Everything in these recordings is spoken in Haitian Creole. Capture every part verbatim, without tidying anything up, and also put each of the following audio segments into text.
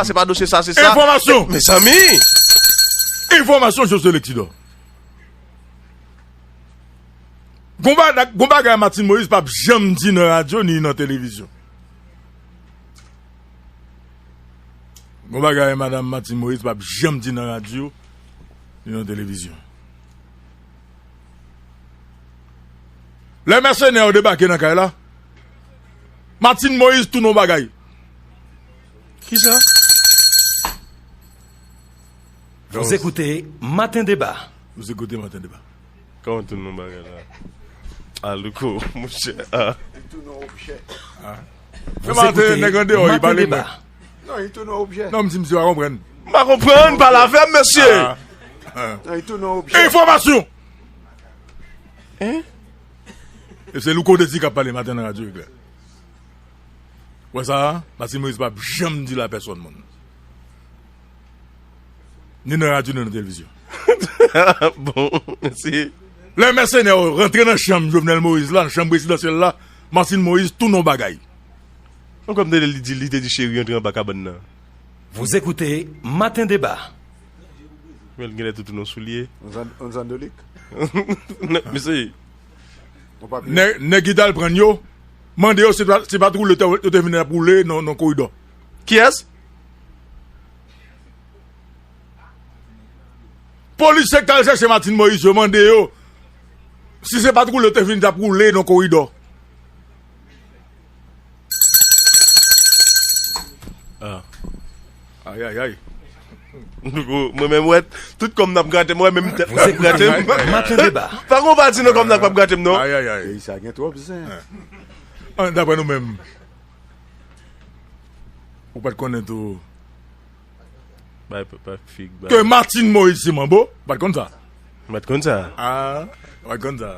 se pa dosye sa, se sa. Enfòmasyon! Mezanmi! Enfòmasyon, Josué Lectidor. Gon ba- gon bagay Martine Moïse p ap janm di nan radyo ni nan televizyon. Gon bagay madanm Martine Moïse p ap janm di nan radyo ni nan televizyon. Lè mèsenè yo debake nan kay la, Martine Moïse tounen yon bagay. Kisa? Vous écoutez Matin Débat. Vous écoutez Matin Débat. Kòman tounen yon bagay la? A, Louko, monchè. A. Li tounen yon objè. Fè maten, nèg an deyò, li pale mwen. Non, li tounen yon objè. Non, m di misye pa konprann. M pa konprann, pale avè m, mesye. Non, li tounen yon objè. Enfòmasyon! Hein? E se Louko Désir k ap pale maten nan radyo Eklè. Wè sa, Martine Moïse p ap janm di la pèsòn moun. Ni nan radyo, ni nan televizyon. Bon, mèsi. Lè mèsenè yo rantre nan chanm Jovenel Moïse la, nan chanm prezidansyèl la, Martine Moïse tounen yon bagay. Bon, kòm tande li di, li te di cheri antre anba kabann nan. Vous écoutez Matin Débat. Men l genlè tou tounen yon soulye. Yon zan- yon zandolik. Mesye. Yon papye. Nèg nèg ki t al pran yo, mande yo se pa se pa t woule yo te yo te vin ap woule nan nan koridò. Kiyès? Polisye k t al chèche Martine Moïse yo mande yo si se pa t woule yo te vin t ap woule nan koridò. Ah. Ay, ay, ay. Mwen menm wè, tout kòm n ap grate, mwen menm tèt n ap grate. Maten Débat. Pa gon pati nan kòm n ap grate m non. Ay, ay, ay. Peyi sa gen twòp zen. An, daprè nou menm, ou pa t konnen tou. Bay, bay fig, bay. Ke Martine Moïse se manbo, ou pa t konn sa? M pa t konn sa. Ah, ou pa t konn sa.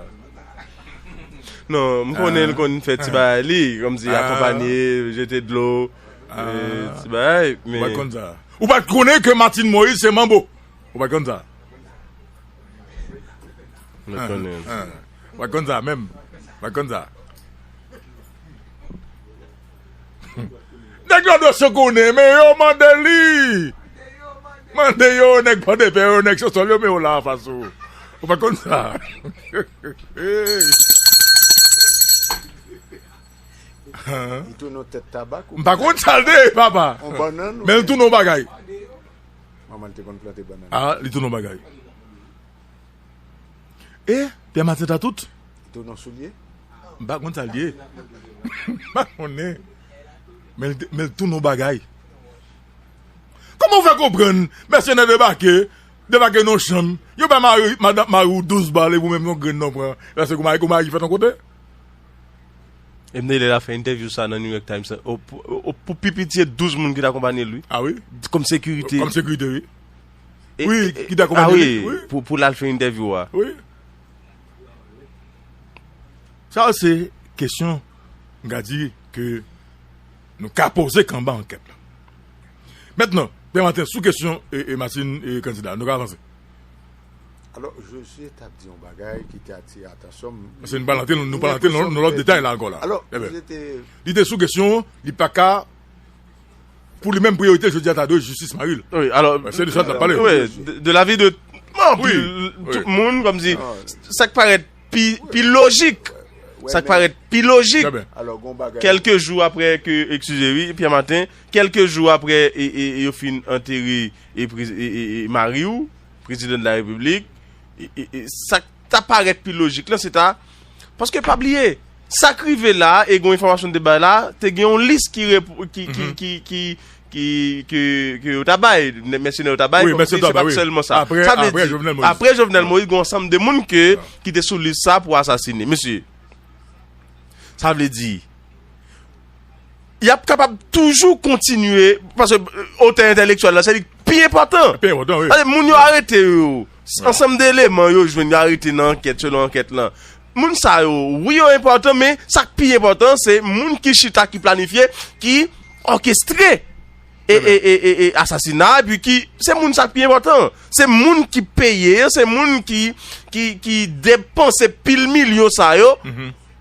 Non, m konnen l konn fè ti bagay li, kòmsi akonpanye, jete dlo, eh, ti bagay, men. Ou pa t konn sa. Ou pa t konnen ke Martine Moïse se manbo. Ou pa t konn sa. M pa t konnen. Ou pa t konn sa menm. Ou pa t konn sa. Nèg yo dwe se konnen, men yo mande li. Mande yo, nèg Pòdepè yo, nèg Sosòl yo, men yo la anfas ou. Ou pa konn sa. Li tounen yon tèt tabak ou M pa konn sa l te ye, papa. Yon bannann ou Men l tounen yon bagay. Manman l te konn plante bannann. Ah, li tounen yon bagay. E, Pierre Martin Tatout? Li tounen yon soulye? M pa konn sa l ye. M pa konnen. Men l te- men l tounen yon bagay. Kòman w fè konprann mèsenè debake, debake nan yon chanm, yo bay mari, madanm, mari w douz bal epi ou menm yon grenn nan w pran, paske ou mari, ou mari ki fèt yon kote? E m te lè l ap fè entèvyou sa nan New York Times, o, pou, o, pou pi piti, e douz moun ki t akonpanye l, wi. Ah wi? Kòm sekirite. Kòm sekirite, wi. E, wi, e, ki t akonpanye li, wi. Pou, pou l al fè entèvyou a. Wi. Sa yo se kesyon, m ka di, ke nou ka poze k anba ankèt la. Mentnan, Pè Maten, sou kesyon, e, e, Martine, e, kandida, nou ka avanse. Alò, Josué t ap di yon bagay ki te atire atansyon m. Paske nou pa rantre, nou pa rantre nan, nan lòt detay la ankò la. Alò, Josué te Li te sou kesyon, li pa ka, pou li menm, priyorite l jodi a ta dwe jistis mari l. Wi, alò, se de sa l t ap pale. Wi, de, de lavi de anpil, tout moun, kòmsi, sa k parèt pi, pi lojik. Sa k parèt pi lojik. Kèlke jou apre ke, eskize, wi, Pierre Martin, kèlke jou apre, e, e, e yo fin antere, e, prez- e, e, e mari w, prezidan de la repiblik, e, e, e sa k ta parèt pi lojik lan, se ta, paske pa bliye, sa k rive la, e gon enfòmasyon te bay la, te gen yon lis ki, ki, ki, ki, ki, ki, ke, ke yo ta bay, mèsenè yo ta bay, wi, mèsenè yo ta bay, wi. Se pa t sèlman sa. Apre, sa vle di, apre Jovenel Moïse, gon ansanm de moun ke, ki te sou lis sa pou asasine. Mesye, sa vle di, y ap kapab toujou kontinye, paske, e, otè entèlektyèl la, se li k pi enpòtan. Pi enpòtan, wi. Pase moun yo arete yo, ansanm de eleman yo jwenn, yo arete nan ankèt, selon ankèt lan. Moun sa yo, wi, yo enpòtan, men sa k pi enpòtan, se moun ki chita, ki planifye, ki òkestre e, e, e, e, e asasina, epi ki, se moun sa k pi enpòtan. Se moun ki peye yo, se moun ki, ki, ki depanse pil milyon sa yo,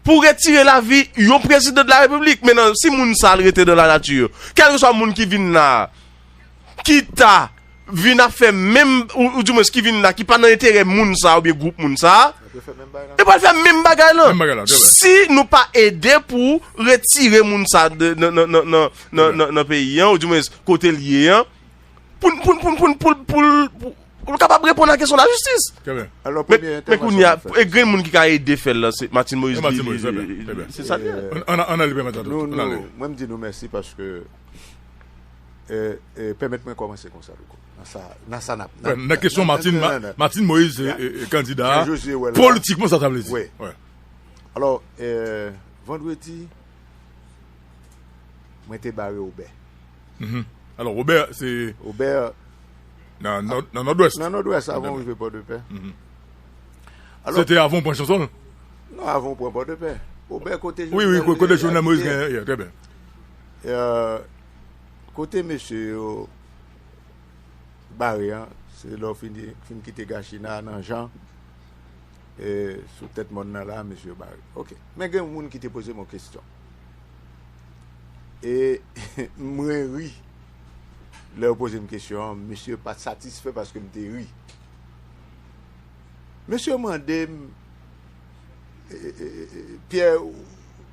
pou retire lavi yon prezidan de la repiblik. Mentnan, si moun sa al rete dan lanati, kèlkeswa moun ki vin la, ki ta vin ap fè menm, ou, ou di mwens ki vin la, ki pa nan enterè moun sa oubyen gwoup moun sa, yo pral fè menm bagay la. Menm bagay la, trè byen. Si nou pa ede pou retire moun sa de, nan, nan, nan, nan, nan, nan, nan, nan peyi an, ou di mwens kote l ye an, pou, pou, pou, pou, pou, pou, pou, pou l kapab reponn a kesyon lajistis. Trè byen. Alò, Men, premye men kounye a, entèvansyon nou fè. E grenn moun ki ka ede fè l la, se Martine Moïse, E Martine li, Moïse, li, trè byen, li, trè byen. Se sa l ye. Ann, ann, ann ale pèmèt lòt, Nou, ann ale. nou, mwen, m di nou mèsi paske, e, e, pèmèt mwen kòmanse konsa, Louko. Nan sa, nan sa n ap, Wè, nan, nan kesyon nan, Martine, nan, Ma-, nan, nan, Martine Moïse, e, e, e, kandida, Jan Josué wè l la. politikman, sa ta vle di. Wi. Wè. Alò, e, vandredi, mwen te bare Obè. Mhm. Alò, Obè, se Obè, nan, nan, nan Nòdwès. Nan Nòdwès, avan Nòdwès. w rive Pòdepè. Mhm. Alò, Se te avan w pran Chansòl? Non, avan w pran Pòdepè. Obè, kote Wi, wi, Jovenel ko-, kote te Jovenel Moïse te genyen, yeah, trè byen. E, kote mesye yo bare an, se lè w fini, fin kite Gachina nan Jan, e, sou tèt mòn nan la, mesye yo bare. Oke. Men gen moun ki te poze m yon kesyon. E mwen ri. Lè yo poze m kesyon an, mesye pa t satisfè paske m te ri. Mesye mande m, e, e, e, e, Pyè,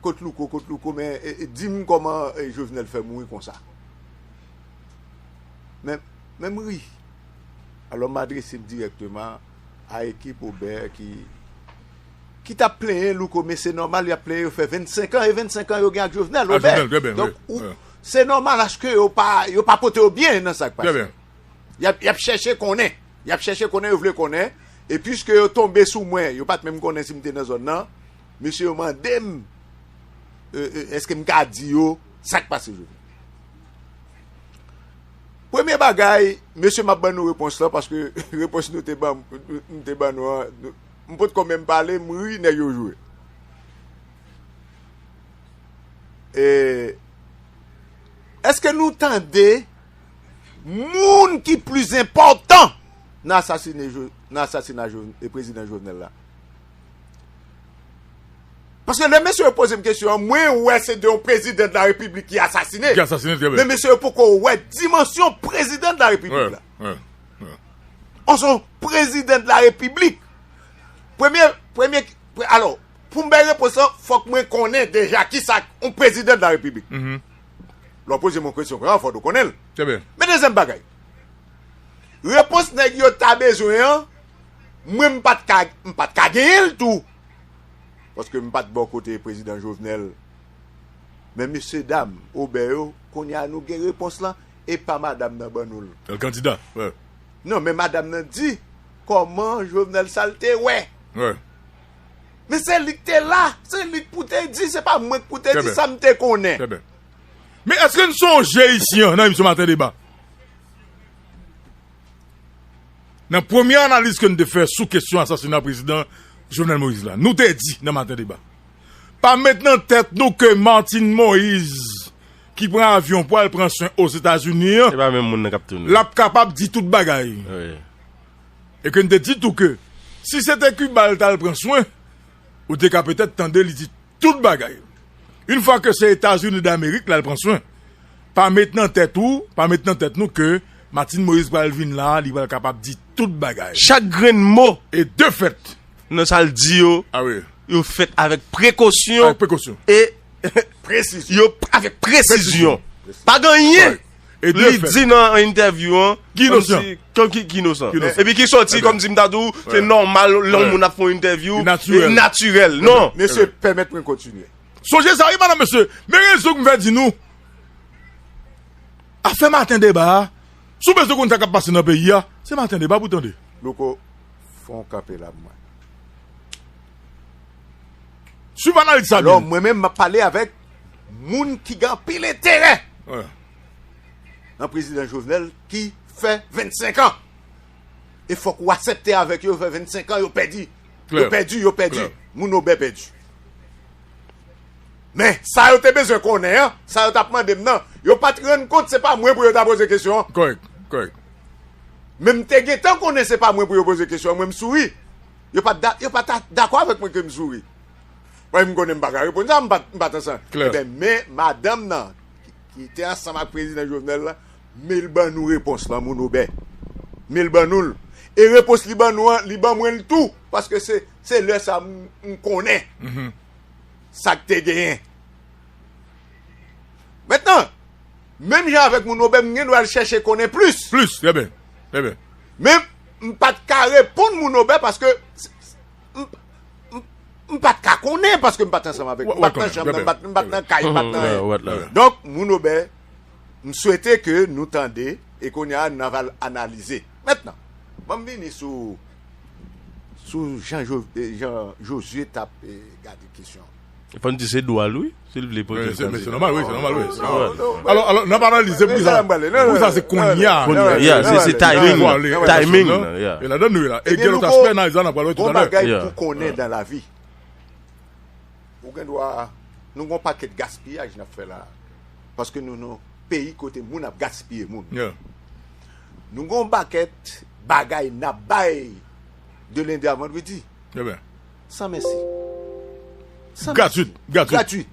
kot Louko, kot Louko, men, e, e, di m kòman, e, Jovenel fè mouri konsa. Men, men m ri. Alò, m adrese m dirèkteman a ekip Obè ki, ki t ap plenyen Louko, men se nòmal, y ap plenyen, yo fè vennsenk an, e vennsenk an yo gen ak Jovenel, Ak Obè. Jovenel, trè byen, Donk, wi, ou, wi. se nòmal aske yo pa, yo pa pote yo byen nan sa k Trè pase. byen. Y ap, y ap chèche konnen. Y ap chèche konnen, yo vle konnen. E piske yo tonbe sou mwen, yo pa t menm konnen si m te nan zòn nan, mesye yo mande m, e, e, èske m ka di yo sa k pase jodi. Premye bagay, mesye, m ap ban nou repons lan, paske repons nou te ban, m te ban nou an, m potko menm pale, m ri, nèg yo joure. E, èske nou tande moun ki plis enpòtan nan asasine Jo-, nan asasina Jo-, e prezidan Jovenel la? Paske lè mesye yo poze m kesyon an, mwen wè se de yon prezidan de la repiblik ki asasine. Ki asasine, trè byen. Men mesye yo poko wè dimansyon prezidan de la repiblik la. Wè, wè, wè. On se yon prezidan de la repiblik. Premye, premye, pre-, alò, pou m bay repons lan, fòk mwen konnen deja kisa yon prezidan de la repiblik. Mhm. Lè w poze m yon kesyon konsa, fòk w konnen l. Trè byen. Men dezyèm bagay, repons nèg yo ta bezwen an, mwen m pa t ka, m pa t ka genyen l tou. Paske m pa t bò kote prezidan Jovenel. Men mesye dam, Obè yo, kounye a nou gen repons lan, e pa madanm nan ban nou l. L kandida, wè. Non, men madanm nan di kòman Jovenel sa l te wè. Wè. Men se li k te la, se li k pou te di, se pa mwen k pou te Trè di byen. sa m te konnen. Trè byen. Men èske n sonje isi an, nan emisyon Maten Deba? Nan premye analiz ke n te fè sou kesyon asasina prezidan Jovenel Moïse la, nou te di nan Maten Deba, pa met nan tèt nou ke Martine Moïse, ki pran avyon pou al pran swen Ozetazini an, Se pa menm moun nan k ap tounen. l ap kapab di tout bagay. Wi. E ke n te di tou ke si se te Kiba l t al pran swen, ou te ka petèt tande li di tout bagay. Yon fwa ke se Etazini Damerik l al pran swen, pa met nan tèt ou, pa met nan tèt nou ke Martine Moïse pral vin la, li pral kapab di tout bagay. Chak grenn mo E de fèt, nan sa l di yo, a wi. yo fèt avèk prekosyon Avèk prekosyon. e Presizyon. yo p-, avèk presizyon. Presizyon. Pa gen anyen Kòrèk. E de li fèt. di nan entèvyou an, Ki inosan. kòmsi, kòm ki, ki inosan. Ki inosan. Epi ki sòti Ebyen. kòmsi m ta di w, se Wè. nòmal lè yon Wè. moun ap fè yon entèvyou, Li natirèl. e natirèl. Non. Mesye, pèmèt mwen kontinye. Sonje sa, wi, madanm, mesye. Men rezon k m fè di nou, afè Maten Deba a, si w bezwen konn sa k ap pase nan peyi a, se Maten Deba pou w tande. Louko, fè yon kanpe la pou mwen. Swiv analiz sa Alò, byen. mwen menm, m ap pale avèk moun ki gen anpil enterè Wè. nan prezidan Jovenel ki fè vennsenk an. E fòk ou aksepte avèk yo, yo fè vennsenk an, yo pèdi. Klè. Yo pèdi, yo pèdi. Klè. Moun Obè pèdi. Men, sa yo te bezwen konnen an, sa yo t ap mande m nan, yo pa t rann kont se pa mwen pou yo ta poze kesyon an. Kòrèk, kòrèk. Men m te gentan konnen se pa mwen pou yo poze kesyon an, mwen m souri. Yo pa t da-, yo pa t dakò avèk mwen ke m souri. Mwen, m konnen m pa ka reponn sa, m pa, m pa t ansanm. Klè. Ebyen, men madanm nan, ki, ki te ansanm ak prezidan Jovenel la, Men l ban nou repons lan, Moun Obè. Men l ban nou l. E repons li ban nou an, li ban mwen l tou. Paske se, se lè sa m, m konnen sa k te genyen. Mentnan, menm jan avèk Moun Obè, m gen dwa al chèche konnen plis. Plis, trè byen. Trè byen. Men, m pa t ka reponn Moun Obè paske m, m, m pa t ka konnen paske m pa t ansanm avèk, m pa t nan chanm nan, m pa t, m pa t nan kay, m pa t nan anyen. Donk, Moun Obè, m swete ke nou tande e kounye a, n ava analize. Mentnan, ban m vini sou, sou jan, Jo- eh, jan Jozye t ap eh, gade kesyon. Fò n di se dwa l, wi, si l vle pote l konsa. Se nòmal, wi, se nòmal, wi. Alò, alò, n ap analize poukisa, poukisa se kounye a. Kounye a, yeah, se, se timing. Timing, yeah. E ladan nou ye la. E gen lòt aspè nan analiz la n ap pral wè toutalè. Gon bagay pou konnen dan lavi. Ou gen dwa, nou gon pakèt gaspiyaj n ap fè la. Paske nou nan peyi kote moun ap gaspiye moun. Nou gon pakèt bagay n ap bay de lendi a vandredi. San mèsi. San mèsi. Gratwit, gratwit. Gratwit.